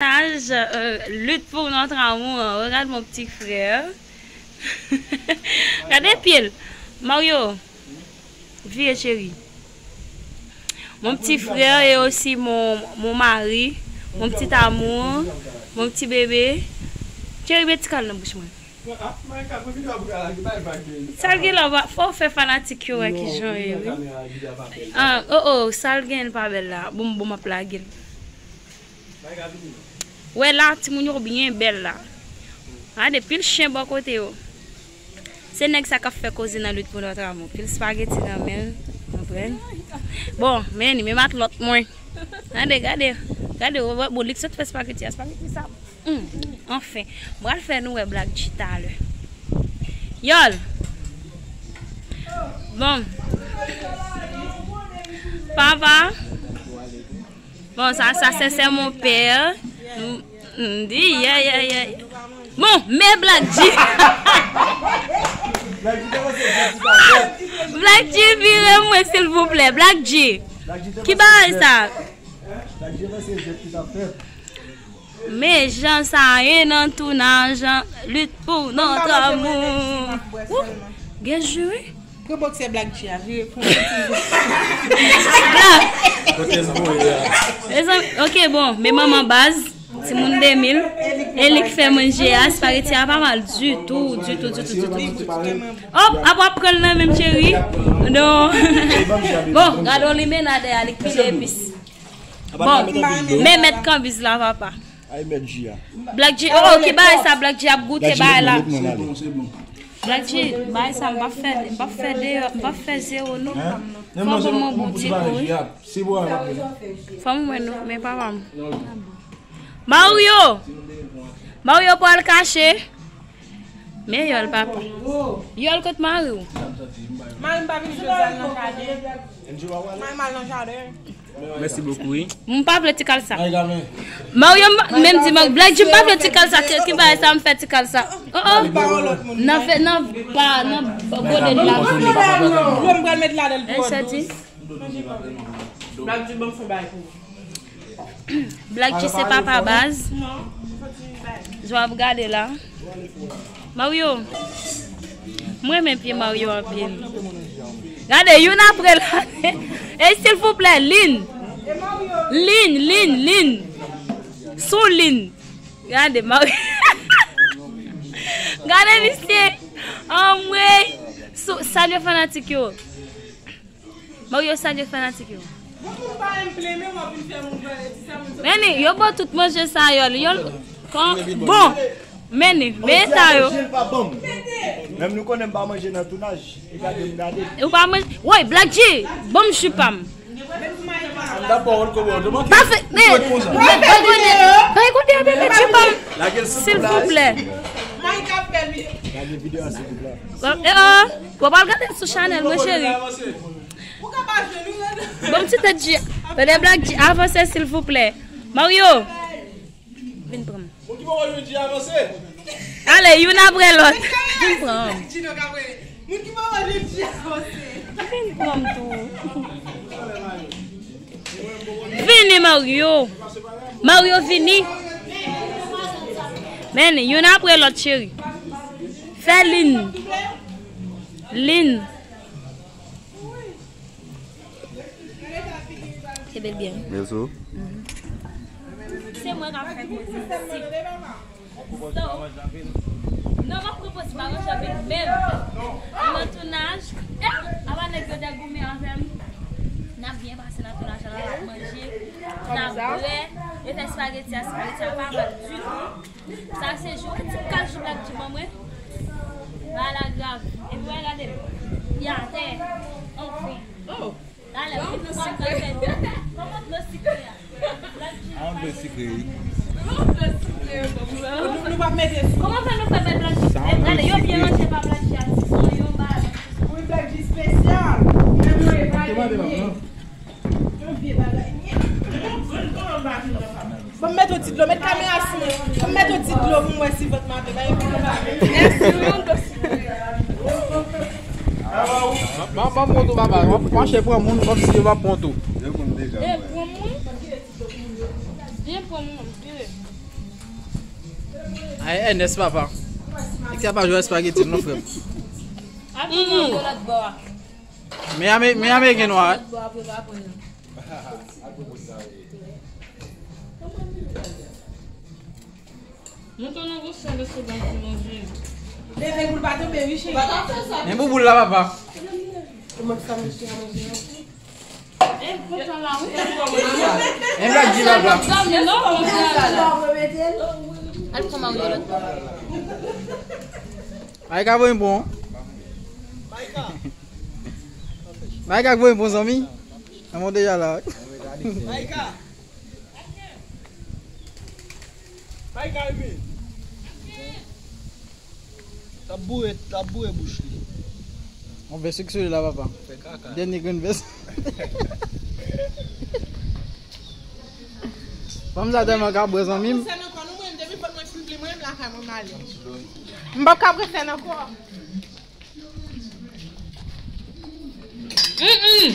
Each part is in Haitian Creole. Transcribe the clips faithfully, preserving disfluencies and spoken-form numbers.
Stage, euh, lutte pour notre amour. Regarde mon petit frère. Gade pye l. Mario, vire cheri. Mon petit frère et aussi mon, mon mari, mon petit amour, mon petit bébé. Cheri, met ti kal nan bouch mwen. Sa l gen la, fò w fè fanatik yo wè kijan yo ye, wi. Ah, oh, oh, sa l gen pa bèl la. Bon, bon, m ap lage l. Wè la, timoun yo byen bèl la. Gade, pil chen bò kote yo. Se nèg sa k ap fè koze nan lutte pour notre amour. Pil spageti nan men l, konprann? Bon, men li menm ak lòt mwen. Gade, gade, gade, wè, bon, li k sot fè spageti a, spageti sa. Hmm, anfen, m pral fè nou wè Black G talè. Yòl. Bon. Papa. Bon, sa, sa, se, se mon père. M, m di, yeah, yeah, yeah. Bon, men Black G. Black G, vire mwen, silvouplè. Black G. Ki bagay sa? Men jan sa ye nan tounaj, lutte pour notre amour. Wou, gen ji wi. Pran bòksè Black G a, vire pran yon ti. Black. Kote l voye a? Mezanmi, ok, bon, men manman baz, timoun de mil, e li k fè manje a, spageti a pa mal ditou, ditou, ditou, ditou, ditou. Hop, ap ap pran l nan menm cheri. Non. Bon, gade yon limenad a, li k pile epis. Bon, men mèt kanbiz la, papa. Ay, mèt ji a. Black G, oh, oh, ki bagay sa, Black G ap goute bagay la. Black G, met mwen, met mwen ale. Black G, bagay sa, m p ap fè, m p ap fè deyò, m p ap fè zewo, non. Fò ban mwen bon ti kou, wi. Fò m wè, non, men papa m. Mario! Mario pral kache. Men Yòl, papa. Yòl, kot mari w? Mari m pa vin jodi a nan jaden. Mari m al nan jaden. Mèsi bokou, wi. M pa vle ti kal sa. Mario, m pa, menm di, Black G, m pa vle ti kal sa. Ki, ki bagay sa, m fè ti kal sa? Oh, oh. Nan fè, nan pa, nan gode la. Dlo m pral met ladan l pou ou. Black G, ban m fè bagay pou ou. Black G se papa baz. Jan w ap gade la. Mario. Mwen renmen pye Mario anpil. Gade, youn apre lòt. E silvouplè, Lin. Lin, Lin, Lin. Sou Lin. Gade, Mario. Gade misye. Anmwey. Sou, salye fanatik yo. Mario, salye fanatik yo. Bon, moun pa renmen plenmen, w ap vin fè moun pale, di sa moun sot. Meni, yo ba w tout manje sa yo, yo, kon, bon, meni, men eta yo. Menm nou konnen m pa manje nan tounaj, e gade m gade. Ou pa manje, woy, Black G, ban m ji pa m. Pa fè, men, men, pa konnen, pa konnen, men, men, ji pa m. Silvouplè. Gade videyo a, silvouplè. E, o, w pral gade sou chanèl mwen, cheri. Bon, ti tèt ji. Tande Black G, avanse, silvouplè. Mario, vin pran m. Moun ki poko jwenn ji, avanse. Ale, youn apre lòt. Vin pran m. Moun ki poko jwenn ji, avanse. Vin pran m tou. Vini, Mario. Mario, vini. Men, youn apre lòt, cheri. Fè Lin. Lin. Kenbe l byen. Mezou. Se mwen k ap fè koze isi. So, non, m ap pran poz pa nan janvye menm. Nan tounaj, eh, apa nèg yo degoumen avè m. N ap byen pase nan tounaj la, n ap manje, n ap bwè. Yo fè espageti a, espageti a pa mal ditou. Sa se jou, ti kal jou Black G ban mwen. Bagay la grav. Epi w gade l. Li atè. Anfen. Oh. Talè, kòman dlo sikre a? An dlo sikre, wi. Nou, nou p ap mete sou. Kòman fè nou fè bèl Black G? Gade, yo byen ranje pa Black G a, ti son yo ba. Wi, Black G espesyal. Menm yo e pa byen. Yon vye bagay. Bon, m met yon ti dlo, met kamera sou mwen. Bon, m met yon ti dlo pou m wè si vant m ap bay yon ti dlo. Mèsi, wi, yon dlo sikre. Ban, ban, ban m pran tou, papa. W ap mache pran moun, kòmsi yo p ap pran tou. E, pran moun? Vin pran moun, vire. Ay, Ernest, papa. Nèg sa pa jwe espageti, non, frè m. Ap vin yon lòt bò a. Men ame-, men ameriken nwa, wi. Mwen te nan gwo sèl restoran pou manje. Leve pou l pa tonbe, wi, cheri. Men bouboul la, papa. Mwen sa mèsi a manje. E, kontan la, wi. E, Black G, papa. Al pran Mario lòt bò. Maïka voye bon. Maïka voye bon, zanmi. An, mwen deja la. Maïka. Maïka, wi. L ap boure, l ap boure bouch li. On vè sik sou li la, papa. Fè kaka. Dènye grenn vès. Fanm sa tèlman ka bwè, zanmi m. Sèl ankò, nou, mwen, depi fòt mwen fin plen, mwen menm lakay mwen, m ale. M p ap ka bwè sèl ankò. Mm, mm.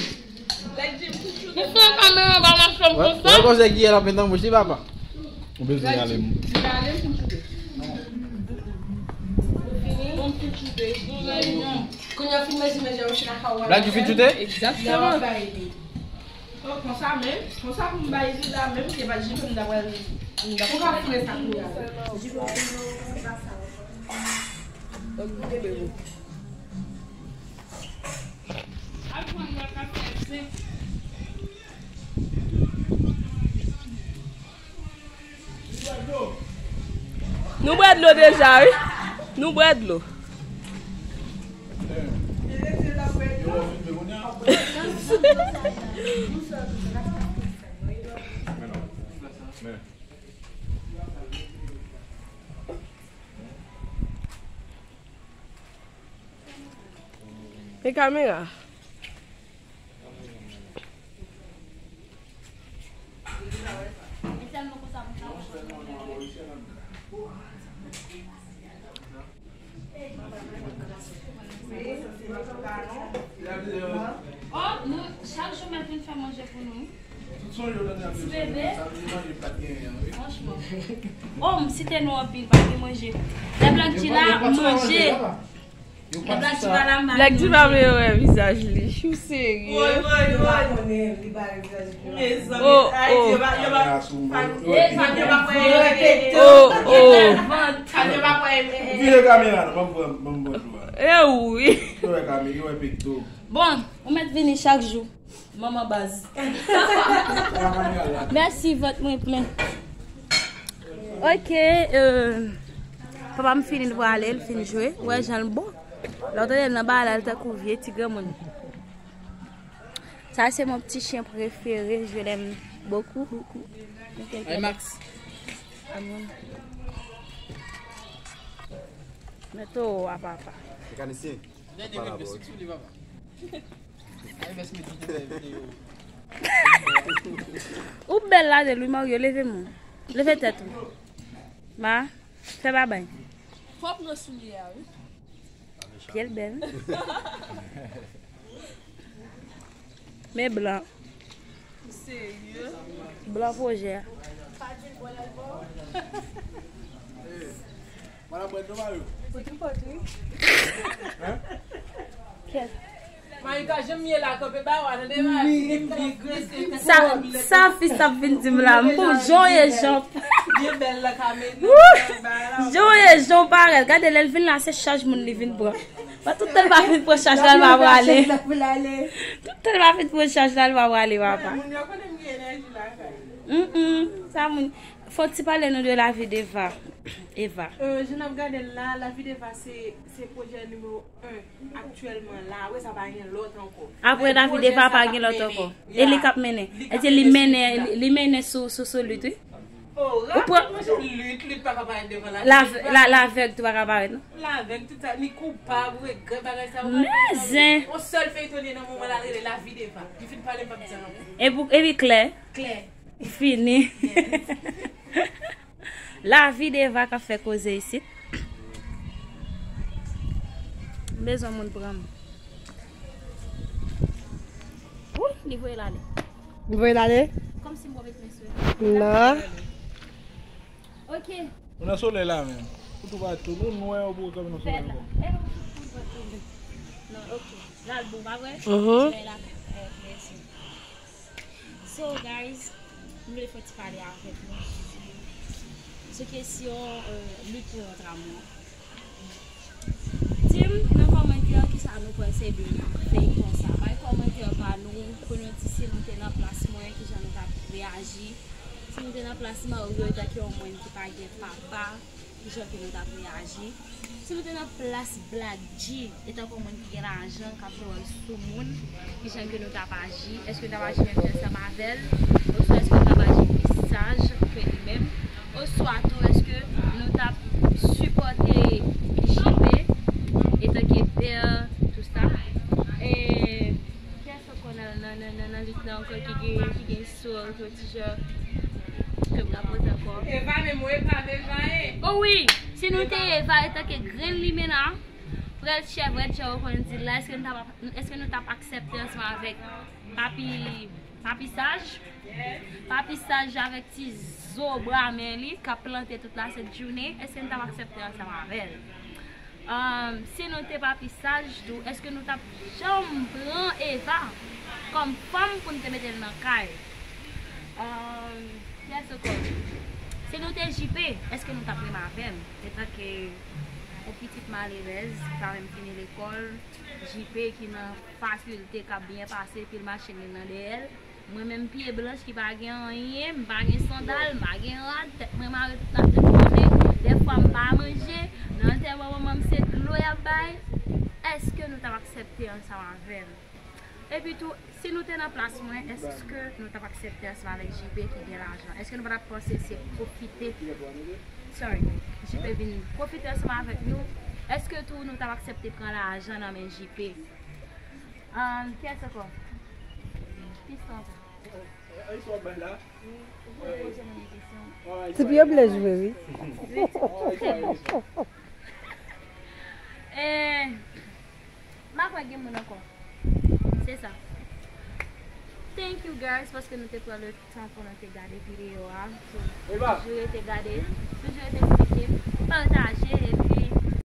Ou fè kamera ba mache m konsa? Wè, wè, konsa ki el ap met nan bouch li, papa. Ou bezwen ale m. Black, you fit today? Egzakteman. Oh, konsa menm, konsa pou m bay li la menm, se pa jipe m ta pral, m ta pral fè sa kounye a. Donk, koute bebe. Nou bwè dlo deja, wi. Nou bwè dlo. E kamera? Oh, nou, chak jou mèt vin fè manje pou nou. Ti bebe. Franchman. Oh, m site nou anpil, pa gen manje. Lè Black G la, manje. Lè Black G pa la, m pa gen manje. Black G pa vle wè vizaj li. Ou serye? Woy, woy, woy. Mezanmi, oh, Ayiti, oh, yo pa, yo pa, pa, yo pa kwè yo repete. Oh, oh. Yo pa kwè yo repete. Vire kamera, non, ban m pran, ban m pran jou a. E wi. Yo wè kamera, yo wè pekto. Bon, ou mèt vini chak jou. Manman baz. Mèsi, vant mwen plen. Ok, euh, papa m fini l prale, l fin jwe. Ou wè jan l bon. Lè w tande l nan bagay la, l tankou vye ti granmoun. Ça, c'est mon petit chien préféré, je l'aime beaucoup, beaucoup. Ay, Max. Amen. Mete w a papa. Mekanisyen. Dènye grenn vès sou li, papa. Ay, vès mwen ki te fè videyo. Ou bèl ladan l wi, Mario, leve men w. Leve tèt ou. Ma, fè babay. Fò w pran soulye a, wi. Pye l bèl. Men blan. Serye? Blan pwojè a. Madan Brenda, Mario. Ou tripot, wi. Hein? Kèt. Mario ka janm ye la, kanpe ba w a, tande, Mario. Sa, sa fi sa ap vin di m la, m pou jan w ye, Jean. Byen bèl la, Kameni. Jan w ye, jan w parèt. Gade, lè l vin la, se chaj moun li vin pran. Mwen, tout tan l pa fin pran chaj la, l pa prale. Tout tan l pa fin pran chaj la, l pa prale, papa. Moun yo konnen m gen enèji lakay. Mm, mm, sa moun. Fò w ti pale nou de lavi d'Eva. Eva. Euh, jan n ap gade l la, lavi d'Eva se, se pwojè nimewo en aktyèlman la. Apre sa, pa gen lòt ankò. Apre lavi d'Eva, pa gen lòt ankò. E li k ap mennen. E se li mennen, li, li mennen sou, sou, sou lit, wi. Oh, rapid, lit, lit pa ka parèt devan lavi d'Eva. Lavèg tou pa ka parèt, non? Lavèg, tout sa, li koupab, regrè, bagay sa yo. Men zen. On sèl feyton li nan moman la, rele lavi d'Eva. Li fin pale, m p ap di anyen ankò. E pou, epi Klè? Klè. Fini. Lavi d'Eva k ap fè koze isit. M bezwen moun pran m. Wouy, li voye l ale. Li voye l ale? Kòmsi m pran met men sou li. Non. Ok. Ou nan solèy la menm. Toupatou, nou nwè, ou pou kanpe nan solèy ankò. Non, ok. L al bon, pa vre? Mhm. Solèy la, eh, mèsi. So, guys, m vle fè ti pale avèk nou sou kesyon, euh, lit pou rant amou an. Di m nan kòmantè kisa nou panse de feyton sa. Bay kòmantè pa nou pou nou di si nou te nan plas mwen, kijan nou t ap reyaji. Si nou te nan plas Mario, etanke yon moun ki pa gen papa, kijan ke nou t ap reyaji? Si nou te nan plas Black G, etanke yon moun ki gen lajan, k ap jwe wòl soumoun, kijan ke nou t ap aji? Èske nou t ap aji menm jan ansanm avè l? Oswa èske nou t ap aji pi saj ke li menm? Oswa tou, èske nou t ap sipòte J P etanke pè, tou sa? E kiyès ankò nan, nan, nan, nan, nan lit la ankò ki gen, ki gen sou, sou ti jan ke m ka poze ankò? Eva, men mwen Eva, Eva, e. O wi, si nou te Eva etanke grenn limena, prèl chèvrèt jan yo konn di l la, èske nou t ap, èske nou t ap aksepte ansanm avèk Papi, Papi Saj? Papi Saj avèk ti zo bra men li k ap plante tout lasent jounen, èske nou t ap aksepte ansanm avè l? Um, si nou te Papi Saj tou, èske nou t ap janm pran Eva kòm fanm pou n te mete l nan kay? Um, kiyès ankò? Si nou te J P, èske nou t ap renmen avè m? Etanke yon pitit malerèz ki pa menm fini lekòl, J P ki nan fakilte k ap byen pase, pil machin li nan dèyè l. Mwen menm pye blanch ki pa gen anyen, m pa gen sandal, m pa gen rad, tèt mwen mare tout latèt konnen, dèfwa m pa manje, nan antèman manman m se dlo y ap bay. Èske nou t ap aksepte ansanm avè m? Epi tou, si nou te nan plas mwen, èske nou t ap aksepte ansanm avèk J P ki gen lajan? Èske nou pa t ap panse se pwofite, sorry, J P vin pwofite ansanm avèk nou? Èske tou nou t ap aksepte pran lajan nan men J P? Um, kiyès ankò? Kiyès ankò? Ti pye ble jwe, wi. Eh, m pa kwè gen moun ankò. Se sa. Thank you guys, paske nou te pran le tan pou nou te gade videyo a. So, toujou rete gade, toujou rete sipòte, pataje,